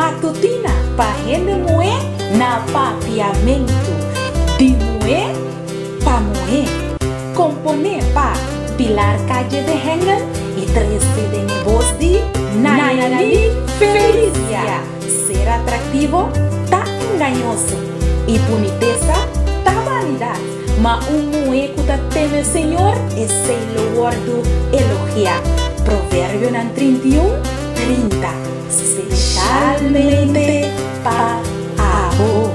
Matutina pa hende muhé na Papiamentu. Di muhé pa muhé. Komponé pa Pilar Calle de Hengel i trese den e bos di Nayali Felicia. Ser atraktivo ta engañoso i bunitesa ta banidat, ma un muhé ku ta teme Señor, esei lo wòrdu elogiá. Proverbionan 31, 30. Speshalmente pa abo.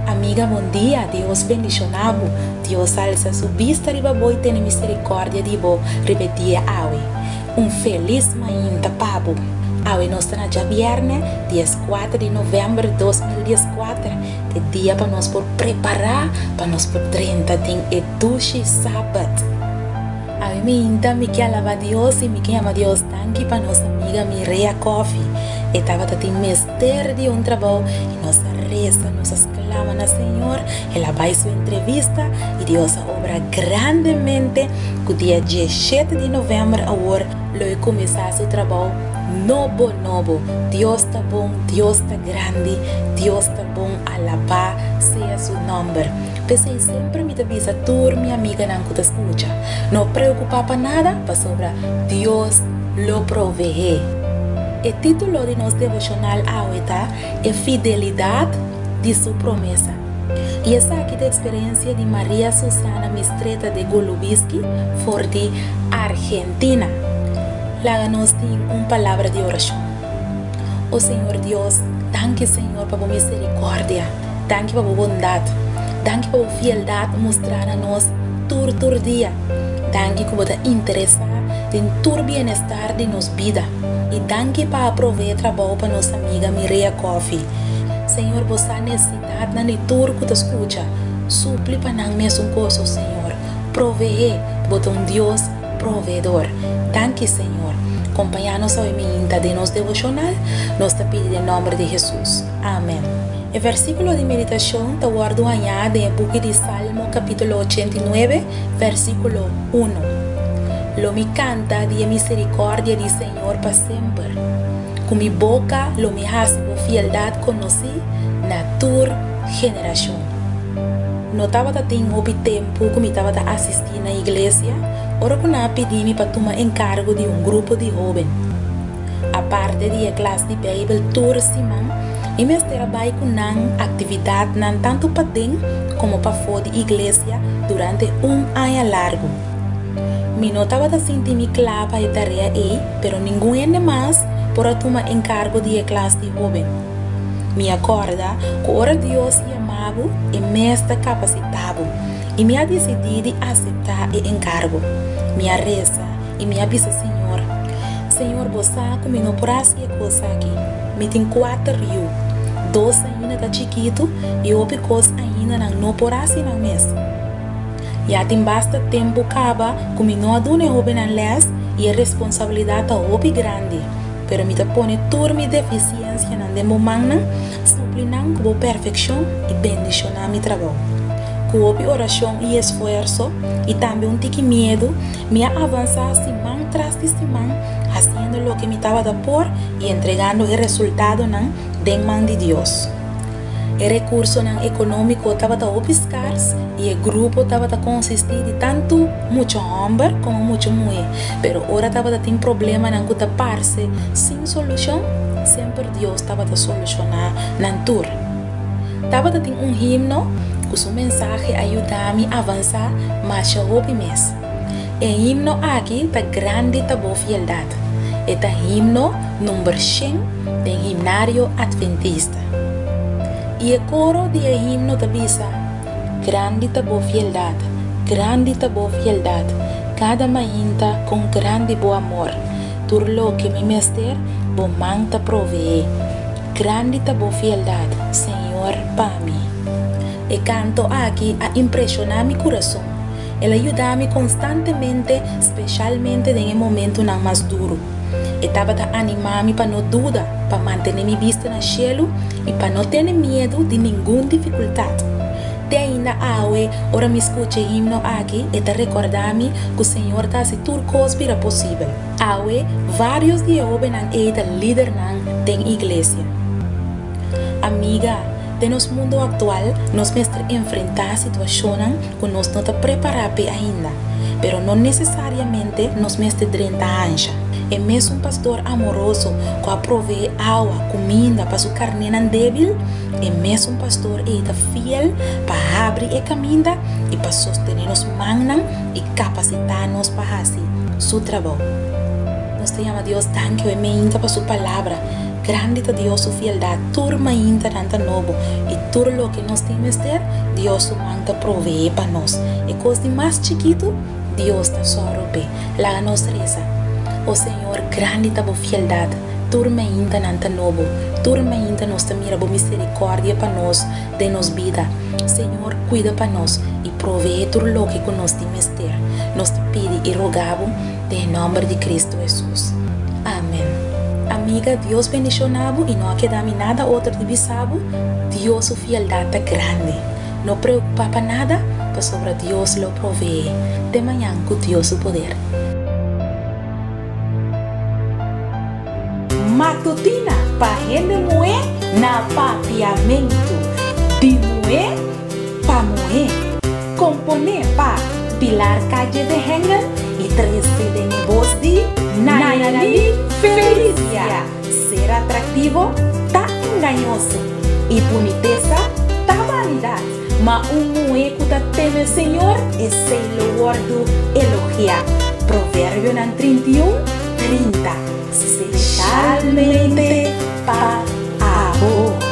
Amiga bon dia, Dios bendiciona bo, Dios alsa su bista riba bo y tene misericordia di bo riba e dia awe. Un felis mainta pa bo. Awe nos ta na djabierne, 14 di november 2014, ta e dia pa nos por prepara pa nos por drenta den e dushi Sabbat. Awe mainta mi ke alaba Dios y mi ke yama Dios danki pa nos amiga Mireya Coffie. E tabata tin mester di un trabou y nos a reza, nos a sclama na Señor, el a bay su entrevista y Dios a obra grandemente cu dia 17 di november awor lo e cuminsa su trabou nobo nobo. Dios ta bon, Dios ta grandi, Dios ta bon, alaba sea su nomber. P'esei semper mi ta bisa tur mi amiganan ku ta skucha, No preokupá pa nada, pasobra Dios lo proveé. E título di nos devoshonal awe ta E Fidelidat di Su Promesa. I esaki ta eksperensia di Maria Susana Mistretta de Golubiski for di Argentina. Laga nos tin un palabra di orashon. O Señor Dios, danki Señor pa bo miserikòrdia. Danki pa bo bondat. Danki pa bo fieldat mustrá na nos tur tur dia. Danki ku bo ta interesá den tur bienestar di nos bida. I danki pa a proveé trabou pa nos amiga Mireya Coffie. Señor bo sa nesesidatnan di tur ku ta skucha. Supli pa nan mesun kos, o Señor. Proveé. Bo ta un Dios proveedor. Danki Señor. Kompañá nos awe miinta den nos devoshonal. Nos ta pidi den nòmber di Hesus. Amen. E versíkulo di meditashon ta wòrdu hañá den e buki di Salmo kapítulo 89, versíkulo unu. Lo mi kanta di e miserikòrdia di señor pa semper. Ku mi boka lo mi hasi bo fieldat konosí na tur generashon. No tabata tin hopi tempu ku mi tabata asistí na iglesia ora ku nan a pidi mi pa tuma enkargo di un grupo di hóben. Aparte di e klas di Beibel tur siman, mi mester a bai ku nan aktividatnan tantu paden komo pafó di iglesia durante un aña largu. Mi no tabata sinti mi kla pa e tarea ei, pero ningun hende mas por a tuma enkargo di e klas di hóben. Mi a kòrda ku ora Dios yama bo, e mes ta kapasitá bo, i mi a disidí di aseptá e enkargo. Mi a resa i mi a bisa Señor, Señor, bo sa ku mi no por hasi e kos aki. Mi tin kuater yu. Dos ainda ta chikitu i hopi kos ainda nan no por hasi nan mes. Ya tin basta tempu kaba ku mi no a duna e hóbennan lès i e responsabilidat ta hopi grandi. Pero mi ta pone tur mi defisiensianan den bo mannan, supli nan ku bo perfekshon i bendishoná mi trabou. Ku hopi orashon i esfuerso, i tambe un tiki miedu, Mi a avansá siman tras di siman hasiendo loke mi tabata por i entregando e resultadonan den man di Dios. E rekursonan ekonómiko tabata hopi skars i e grupo tabata konsistí di tantu mucha hòmber komo mucha muhé, pero ora tabata tin problemanan ku ta parse sin solushon, semper Dios tabata solushoná nan tur. Tabata tin un himno ku su mensahe a yuda mi avansá masha hopi mes. E himno aki ta Grandi ta bo fieldat. E ta himno number shen den Himnario Adventista. I e koro di e himno ta bisa, Grandi ta bo fieldat, grandi ta bo fieldat, kada mainta kon grandi bo amor, tur loke mi mester bo man ta proveé. Grandi ta bo fieldat, Señor, pa mi. E kanto aki a impreshoná mi kurason. El a yuda mi konstantemente, speshalmente den e momentunan mas duru. E tabata animá mi pa no duda, pa mantené mi bista na shelu i pa no tene miedu di ningun difikultat. Te ainda awe, ora mi skucha e himno aki, e ta rekordá mi ku Señor ta hasi tur kos bira posibel. Awe, vários di e hóbennan ei ta lidernan den iglesia. Amiga, den nos mundu aktual, nos mester enfrentá situashonnan ku nos no ta prepará p'e ainda, pero no nesesariamente nos mester drenta ansha. E mesun pastor amoroso ku a proveé awa, kuminda pa su karnénan débil, e mesun pastor ei ta fiel pa habri e kaminda i pa sostené nos mannan i kapasitá nos pa hasi su trabou. Nos ta yama Dios danki hoy meinta pa su palabra. Grandi ta Dios su fieldat, tur maintanan ta nobo, i tur loke nos tin mester, Dios su man ta proveé pa nos. E kos di mas chikitu, Dios ta sòru p'e. Laga nos resa. O Señor, grandi ta bo fieldat, tur maintanan ta nobo, tur mainta nos ta mira bo miserikòrdia pa nos den nos bida. Señor, kuida pa nos i proveé tur loke ku nos tin mester. Nos ta pidi i roga bo Den e nomber di Cristo Hesus. Amen. Amiga, Dios bendiciona bo y no a keda mi nada otro di bisa bo, Dios su fieldad ta grandi. No preocupa pa nada, pasobra Dios lo provee. Te mañan cu Dios su poder. Matutina pa hende muhé na Papiamentu. Di muhé pa muhé. Komponé pa Pilar Calle de Hengel i trese den e bos di Nayali Felicia. Ser atraktivo ta engañoso i bunitesa ta banidat, ma un muhé ku ta teme Señor, esei lo wòrdu elogiá. Proverbionan 31, 30. Speshalmente pa abo.